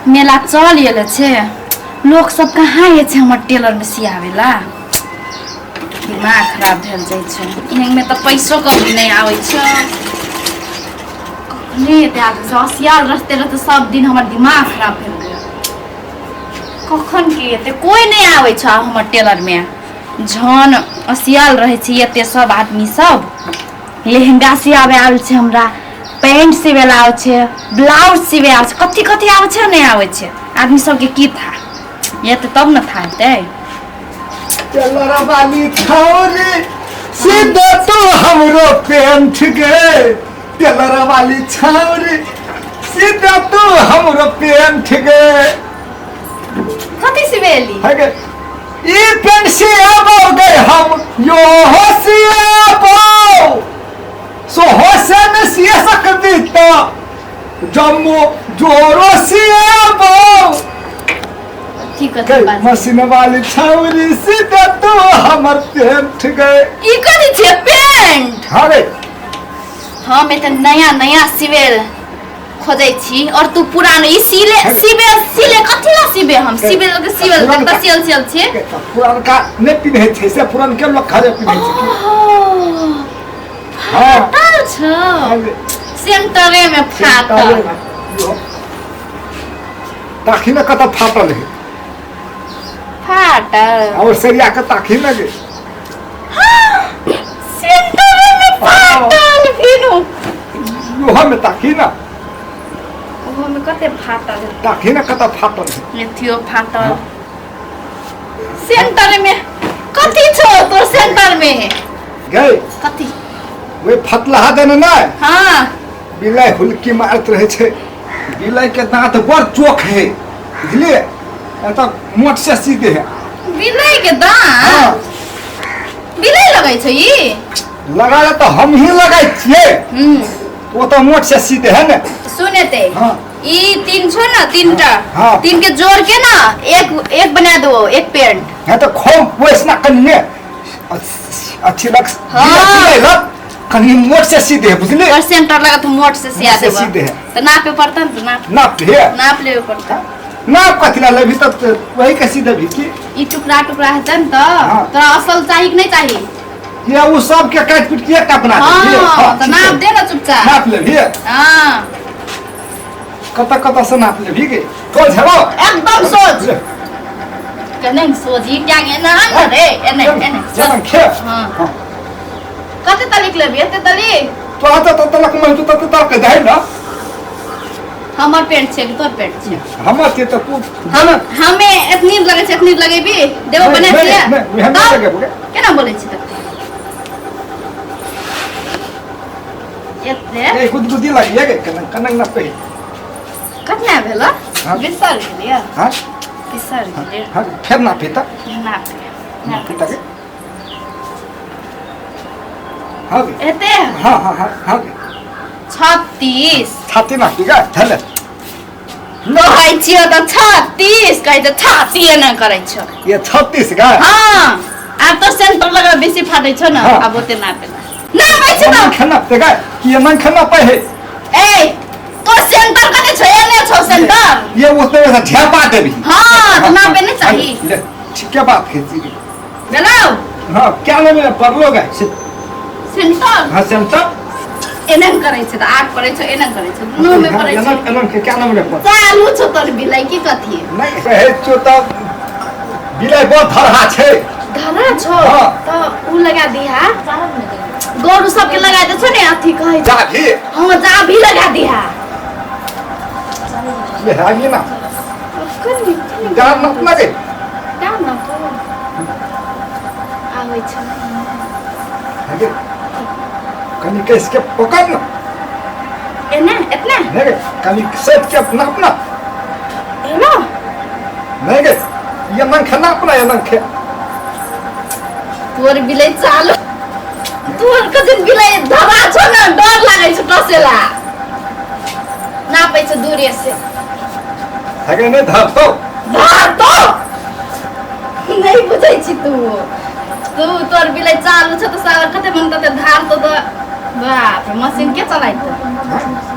मेला चल गेल छै, लोक सब कहाँ ये छै हमर टेलर में सियावे ला। दिमाग खराब भेल जाइ छै। एहन में तऽ पैसो कभी नहि आबै छै। कखने एते आदमी सब सियाल रहते रहते सब दिन हमर दिमाग खराब भेल गेल। कखन के एते कोई नहि आबै छै आब हमर टेलर में। झन असियाल रहै छै एते सब आदमी सब लहंगा सियाबे आबै छै, हमरा पैंट सिबै लए आबै छै, ब्लाउज सिबै आबै छै, कथी कथी आबै छै नहि आबै छै आदमी सबके की था एते तब ने था हेतै। टेलर वाली छौरी सीधे तो हमरो पेंट गे, टेलर वाली छौरी सीधे तो हमरो पेंट गे। कथी सिबेली है गे ई पेंट सियाबो गे हम यो हो सियाबो सोहो से न सिया सकबी तो जम्मू जोरो सियाबो। की कथी गई बात मशीन वाली छौरी सीधे तो हमर पेंट गए। ई कथी छै पेंट? हाँ रे। हम एते नया नया सिबेल खोजै छी और तू पुरान ई सिले सिबे सिले कथी ला सिबे हम सिबे के सिबे पुरनका। त सियल सियल छै। पुरनका नहि पिन्है छै से पुरनके लोक घरे पिन्है छै की? हाँ। फाटल छौ सेंटरे में फाटल। ताखी में कतऽ फाटल है? फाटल और सरिया के ताखी में गे सेंटरे में फाटल फिरू लोहा में ताखी ना ओहो में कते फाटल है। ताखी में कतऽ फाटल है? एथियो फाटल सेंटर में कथी छौ तोर सेंटर में? गई कथी वे फतलहा देने ना। हाँ। बिलाइ हुलकी मारैत रहै छै। बिलाइ के दांत बड़ चोख है बुझलिए, एतऽ मोट से सीधे है। बिलाइ के दांत? हाँ। बिलाइ लगै छै ई? लगा ले तऽ हम ही लगाइ छियै। ओ तऽ मोट से सीधे है ने। सुनेते हाँ। ई तीन छो ना तीनटा। हाँ। तीन के जोड़ के ना एक एक बना दो एक पेंट। है तो खूब वैसना कनी ने अच्छी लग। हाँ। बिलाइ लग कनी मोट से सीधे है बुझलिए। और सेंटर लगा तो मोट से सिया मोट से देबो। सीधे है। तो नापे पड़ता न तो नाप नाप है। नाप लेवे पड़ता। नाप कथी ला लेबही तब वही के सीधे भी की ई टुकड़ा टुकड़ा हेतै न तऽ हाँ। तोरा असल चाही कि नहि चाही? ये वो सब के काट पीट के एकटा बना दे। हाँ, तऽ नाप दे न चुपचाप। नाप लेबही। हाँ। कतऽ कतऽ से नाप लेबही गे? सोझ हेबो? एकदम सोझ। कने सोझ ई टांग एना न रे एने एने जेना खे। हाँ। हाँ। कते तलिक लेबही? एते तलिक? तो तऽ तलक में तो तते तलक जाय ना। हमर पेंट छै कि तोर पेंट छै? हमर छै तऽ तू हम हमे एतनी लगै छै एतनी लगेबी देबो बना नहि, छियै? नहि, हम नहि तब? लगेबो गे। केना बोलै छी तब एते? ए गुदगुदी लागिए गे कनक कनक ना पे। कतना भेल? हाँ। बिसर गेलियै। हाँ? बिसर गेलियै। हाँ, फेर नापी तऽ। नापी। नापी तऽ गे। हाँ गे। एते? हाँ, हाँ, हाँ, हाँ गे। 36। छाती नापी गे, धले। कहै छियौ तऽ 36 कहै छै, छाती एना करै छौ। ये 36 गे? हाँ, आब तऽ सेंटर लगा बेसी फाटै छौ ने, हाँ। आब ओते नापे ला। नापै छै तऽ। खाना पे गे, कि एना खाना पे है? ए, तोर सेंटर कते छौ? एने छौ सेंटर। ये ओते से झेपा देबही। हाँ, तऽ नापे नहि चाही। ले, ठीके बात है जी। भेलौ? हाँ, क्या लेबै पड़लो गे? सेंटर? हाँ, सेंटर। एना करै छै तऽ 8 पड़ै छै, एना करै छै, 9 में पड़ै एना छै। एना के क्या नाम रे पर? चालू छौ तोर बिलाइ की कथी? नहीं कहै छौ तऽ बिलाइ बहुत धरहा छै। धरा छौ? हाँ। तऽ उ लगा दिहा। गौरू सबके लगा दे छौ ने अथी कहै छै। जाभी? हाँ, जाभी लगा दिहा। ये है ये ना। कनी कनी जान ना लगे। डाल ना तो आबै छै। आगे कनी केस के पकड़ ना। एना एतना? नहीं गे, कनी सेट के अपना अपना। एना? नहीं गे, ये मन खाना अपना ये मन खे। तोर बिलाइ चालू। तोर कजिन बिलाइ धरा छौ ने, डर लागै छौ टसेला। नापै छौ दूरे से। आगे नहीं धरतो। धरतो? नहीं बुझै छी तू। तू तोर बिलाइ चालू छौ तऽ साला कते मन तते धारतो तऽ बाप रे, मशीन के चलाइतो?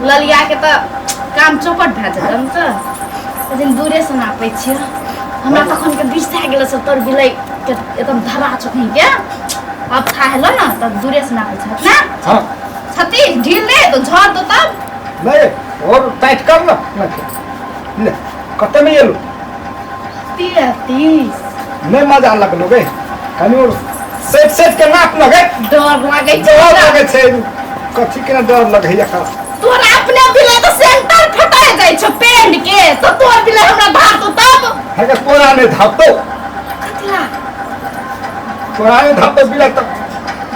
ललिया के तऽ काम चौपट भए जेतौ ने तऽ। लेकिन दूरे से नापै छियै हमरा तखन के बिसरा गेल से तोर बिलै के एकदम धरा छौ कहीं के अब था हेलो ना तब दूरे से नापै छै ना। हाँ। 36 ढील दे तो झड़ दो तब। नहीं और टाइट कर ना ना ले कते में एलो? 33। नहीं मजा लगलो गे, कनी और सेट सेट के नाप न गे। डर लागै छै। डर लगे छै कथी के ना डर लगे है एकरा? तोरा अपने बिलै तो सेंटर फटा जाइ छौ पेंट के, तो तोर बिलै हमरा धार तो तब। है के तोरा नहीं धापतो। कथला? तोरा नहीं धापतो बिलै तो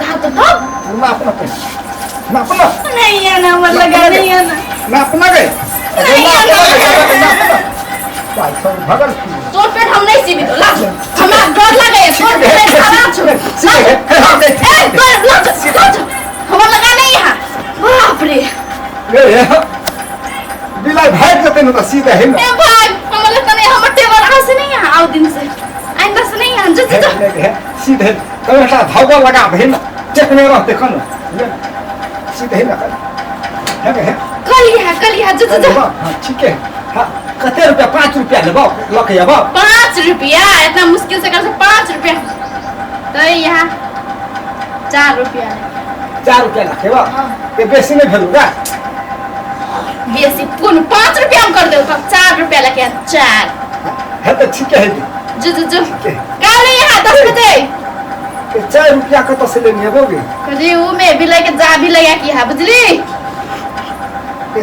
धार तो तब। नाप ना पे नाप ना। नहीं है ना मन लगा नहीं है ना। नाप ना गे। नहीं है ना। भाई सब भगल। तोर पेट हम नहीं सीबी तो ला, हमरा डर लगे तोर पेट खराब छौ। ए तोर ला ला, हमरा लगा नहीं है, बाप रे। ए बिलाई भाग जते न त सीधा है ना। ए भाग हमरा लगता नहीं, हमर टेबल आज से नहीं है, आओ दिन से आइंदा से नहीं है, जो जो है सीधे कनिटा धागा लगा दे ना, चेक नहीं रहते कन सीधे ना कर है है। कल है कल है, जो जो हां ठीक है। हां कते रुपया? 5 रुपया लेबो लके आबो। 5 रुपया इतना मुश्किल से कर से 5 रुपया तो यहाँ 4 रुपया। 4 रुपया लके बा के बेसी नहीं भेलुगा? बेसी कोन 5 रुपया हम कर देब तब 4 रुपया लके 4 है तो ठीक है। जो जो जो काल यहाँ 10 बजे 4 रुपया कत से लेने अबोगे? कजी उ में भी लेके जा भी लगा की है बुझली।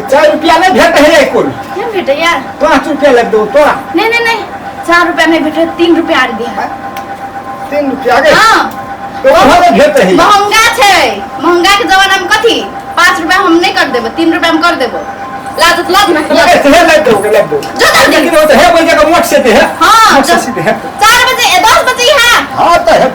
4 रुपया नहीं भेट है कोई नहीं भेटे यार। 5 रुपया लग दो तोरा। नहीं नहीं नहीं 4 रुपया नहीं भेटे, 3 रुपया are दिया। 3 रुपया के? हां तो वहां नहीं भेट है। महंगा छै, महंगा के जमाना में कथी 5 रुपया हम नहीं कर देबो, 3 रुपया हम कर देबो। लाज लाज ना लगे लग दो लग दो जो जल्दी। लेकिन वो तो है बोल जगह मोट से दे है। हां मोट से सीधे है। 4 बजे 10 बजे हां। हां तो है।